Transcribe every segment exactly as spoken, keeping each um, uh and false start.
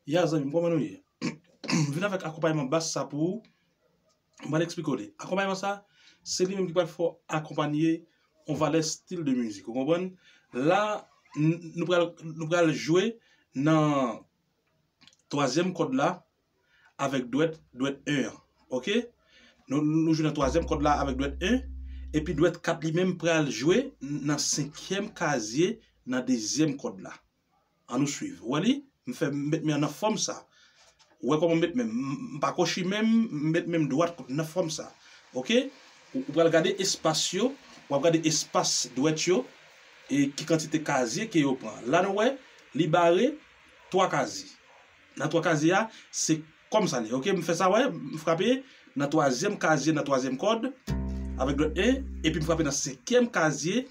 Ya zanmi m, kòman nou ye? M vin avèk akonpayman bas sa pou ou. M pral eksplike w li. Akonpayman sa, se li menm ki pral fè w akonpanye yon valè stil de mizik. Ou konprann? La, n- nou pral, nou pral jwe nan twazyèm kòd la avèk dwèt, dwèt en an. Oke? Nou, nou jwe nan twazyèm kòd la avèk dwèt en, epi dwèt kat li menm pral jwe nan senkyèm kazye nan dezyèm kòd la. Ann nou swiv. Ou wè li? M fè m met men an nan fòm sa. Ou wè kòman m met men m? M pa kwochi men m, m met men m dwat nan fòm sa. Oke? Ou, ou pral gade espas yo, w ap gade espas dwèt yo, e ki kantite kazye ke yo pran. La nou wè, li bare twa kazye. Nan twa kazye a, se kòm sa li. Oke, m fè sa, wè, m frape nan twazyèm kazye, nan twazyèm kòd, avèk dwèt en, epi m frape nan senkyèm kazye,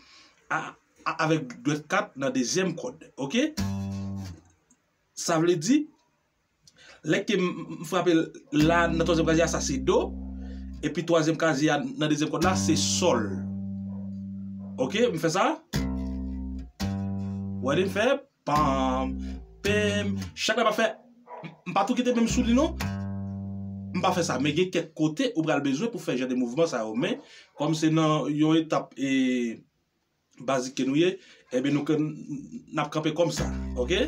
a, a, avèk dwèt kat nan dezyèm kòd. Oke? Sa vle di, lè ke m, m frape la nan twazyèm kazye a, sa se do, epi twazyèm kazye a nan dezyèm kòd la, se sòl. Oke, m fè sa. Wè li m fè, pam, pem. Chak la pa fè, m pa tou kite men m sou li non. M pa fè sa, men gen kèk kote ou pral bezwen pou fè jan de mouvman sa yo. Men, kòm se nan yon etap e bazik ke nou ye, ebyen nou ke n ap kanpe kòm sa, oke?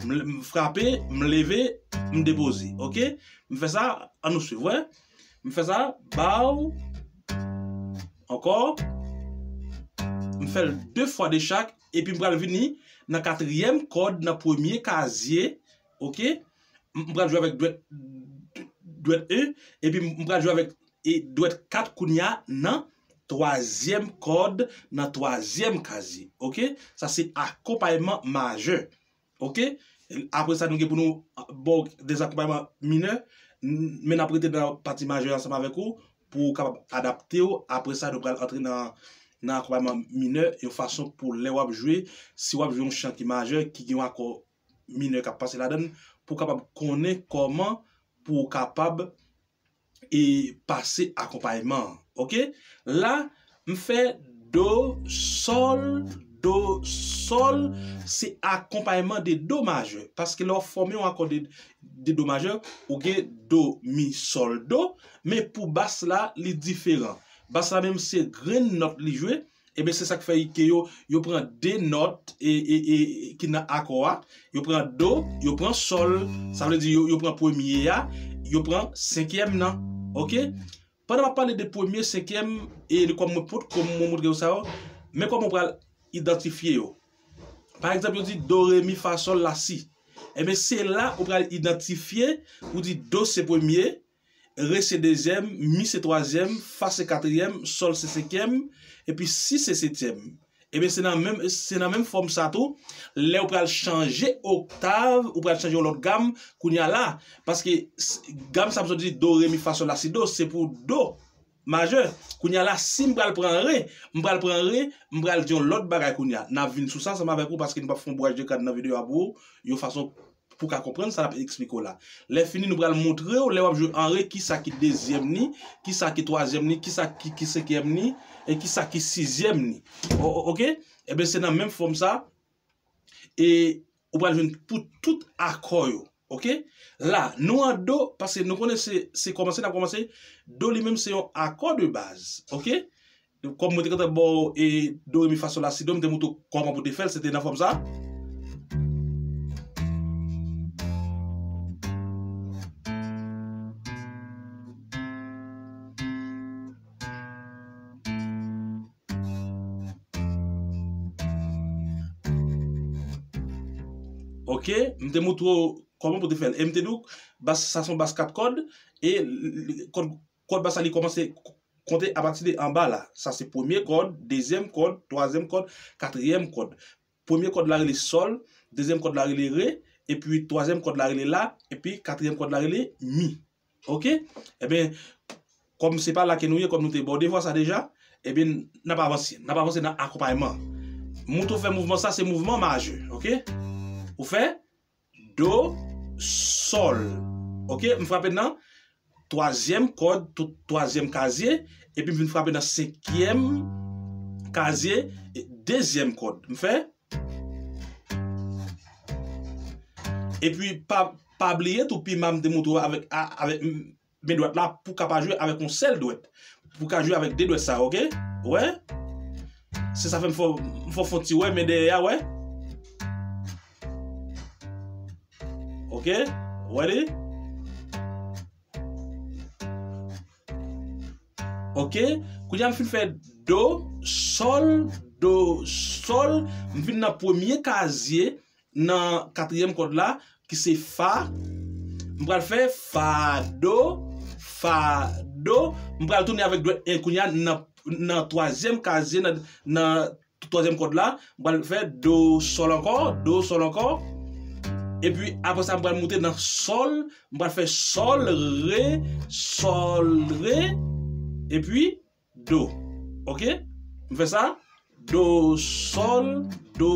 M, m frape, m leve, m depoze, oke? M fè sa, ann nou swiv, wè. M fè sa, baw, ankò. M fè l de fwa de chak, epi m pral vini nan katriyèm kòd, nan premye kazye, oke? M, m pral jwe avèk dwèt, dwèt en, epi m, m pral jwe avèk e dwèt kat kounye a nan twazyèm kòd, nan twazyèm kazye. Oke? Sa se akonpayman majè. Oke? Apre sa, nou gen pou nou ba w de akonpayman minè, n- men n ap rete nan pati majè ansanm avèk ou pou w kapab adapte w. Apre sa, nou pral antre nan, nan akonpayman minè, yon fason pou lè w ap jwe, si w ap jwe yon chan ki majè, ki gen yon akò minè k ap pase ladan l, pou w kapab konnen kòman pou w kapab e pase akonpayman an. Oke? La, m fè do, sòl, do, sòl, se akonpayman de do majè. Paske lè w fòme yon akò de, de do majè, ou gen do, mi, sòl, do, men pou bas la, li diferan. Bas la menm se grenn nòt li jwe, Ebyen, se sa k fè ke yo, yo pran de nòt e, e, e, ki nan akò a. Yo pran do, yo pran sòl. Sa vle di yo, yo pran premye a, yo pran senkyèm nan. Oke? Pandan m ap pale de premye, senkyèm, e kòm mwen pot, kòm mwen montre yo sa yo, men kòman w pral idantifye yo. Pa egzanp, yo di do, re, mi, fa, sòl, la, si. Ebyen, se la ou pral idantifye, ou di do se premye, re se dezyèm, mi se twazyèm, fa se katriyèm, sòl se senkyèm, epi si se setyèm. Ebyen, se nan menm, se nan menm fòm sa tou, lè ou pral chanje oktav, ou pral chanje yon lòt gam, kounye a la, paske s- gam sa m sot di do, re, mi, fa, sòl, la, si, do, se pou do majè. Kounye a la, si m pral pran re, m pral pran re, m pral di yon lòt bagay kounye a. N ap vin sou sa ansanm avèk ou, paske nou p ap fè yon bwaj de kad nan videyo a pou ou, yon fason pou w ka konprann sa n ap eksplike w la. Lè fini, nou pral montre w, lè w ap jwe an re, kisa ki dezyèm ni, kisa ki twazyèm ni, kisa ki, ki senkyèm ni, e kisa ki sizyèm ni. O- o- oke? Ebyen, se nan menm fòm sa, e ou pral jwenn pou tout akò yo. Oke? La, nou an do, paske nou konnen se, se kòmanse, n ap kòmanse. Do li menm se yon akò de baz. Oke? Kòm mwen te gentan ba w e do, re, mi, fa, sòl, la, si, do, m te montre w kòman pou te fè l, se te nan fòm sa. Oke, m te montre w kòman pou te fè l. E m te di w, bas, sa se yon bas kat kòd, e l- l- kòd, kòd bas la li kòmanse konte apati de anba la. Sa se premye kòd, dezyèm kòd, twazyèm kòd, katriyèm kòd. Premye kòd la rele sòl, dezyèm kòd la rele re, epi twazyèm kòd la rele la, epi katriyèm kòd la rele mi. Oke? Ebyen, kòm se pa la ke nou ye, kòm nou te ba w devwa sa deja, ebyen, n ap avanse. N ap avanse nan akonpayman. Montre w fè mouvman sa, se mouvman majè. Oke? Ou fè do, sòl. Oke? M frape nan twazyèm kòd, tout twazyèm kazye, epi m vin frape nan senkyèm kazye, e dezyèm kòd. M fè. Epi pa, pa bliye tou pima m te montre w avèk, a- avèk men dwat la pou w ka pa jwe avèk yon sèl dwèt. Pou w ka jwe avèk de dwèt sa, oke? Wè? Se sa fè m fè, m fè w fè yon ti wè men dèyè a, wè? Oke? Wè li? Oke? Kounye a m fin fè do, sòl, do, sòl. M vin nan premye kazye nan katriyèm kòd la, ki se fa. M pral fè fa, do, fa, do. M pral tounen avèk dwèt en kounye a nan, nan twazyèm kazye, nan, nan twazyèm kòd la. M pral fè do, sòl ankò, do, sòl ankò. Epi apre sa, m pral moute nan sòl. M pral fè sòl, re, sòl, re. Epi do. Oke? M fè sa. Do, sòl, do,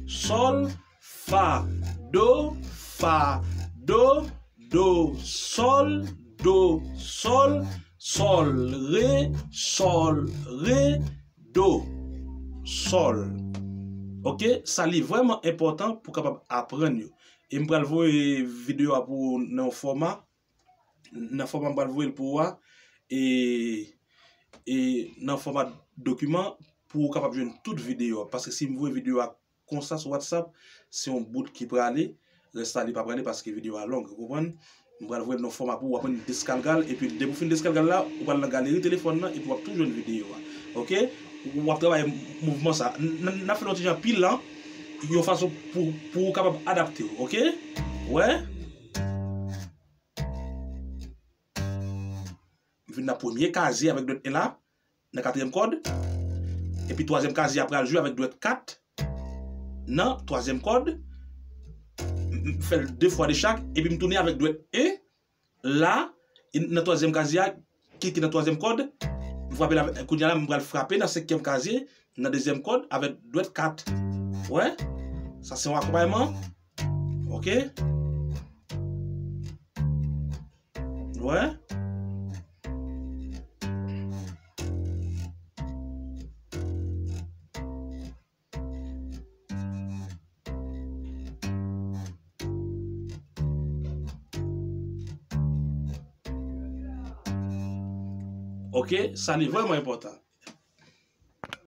sòl, fa, do, fa, do, do, sòl, do, sòl, sòl, re, sòl, re, do, sòl. Oke? Sa li vrèman enpòtan pou w kapab aprann yo. E m pral voye videyo a pou ou nan yon fòma, nan fòma m pral voye l pou ou a, e, e nan fòma dokiman pou ou kapab jwenn tout videyo a. Paske si m voye videyo a konsa sou WhatsApp, se yon bout ki prale, rès la li pa prale paske videyo a long, ou konprann? M pral voye l nan fòma pou ou aprann deskalgal, epi depi w fin deskalgal la, ou pral nan galeri telefòn nan, epi w ap tou jwenn videyo a. Oke? W ap travay mouvman sa. N- n- N ap fè l yon ti jan pi lan, yon fason pou, pou ou kapab adapte w, oke? Wè? M vin nan premye kazye avèk dwèt en la, nan katriyèm kòd. Epi twazyèm kazye a pral jwe avèk dwèt kat nan twazyèm kòd. M- m fè l de fwa de chak, epi m tounen avèk dwèt en la, e nan twazyèm kazye a, ki, ki nan twazyèm kòd. M frape la, kounye a la, m pral frape nan senkyèm kazye, nan dezyèm kòd, avèk dwèt kat. Wè? Sa se yon akonpayman. Oke? Wè? Oke, sa li vrèman enpòtan.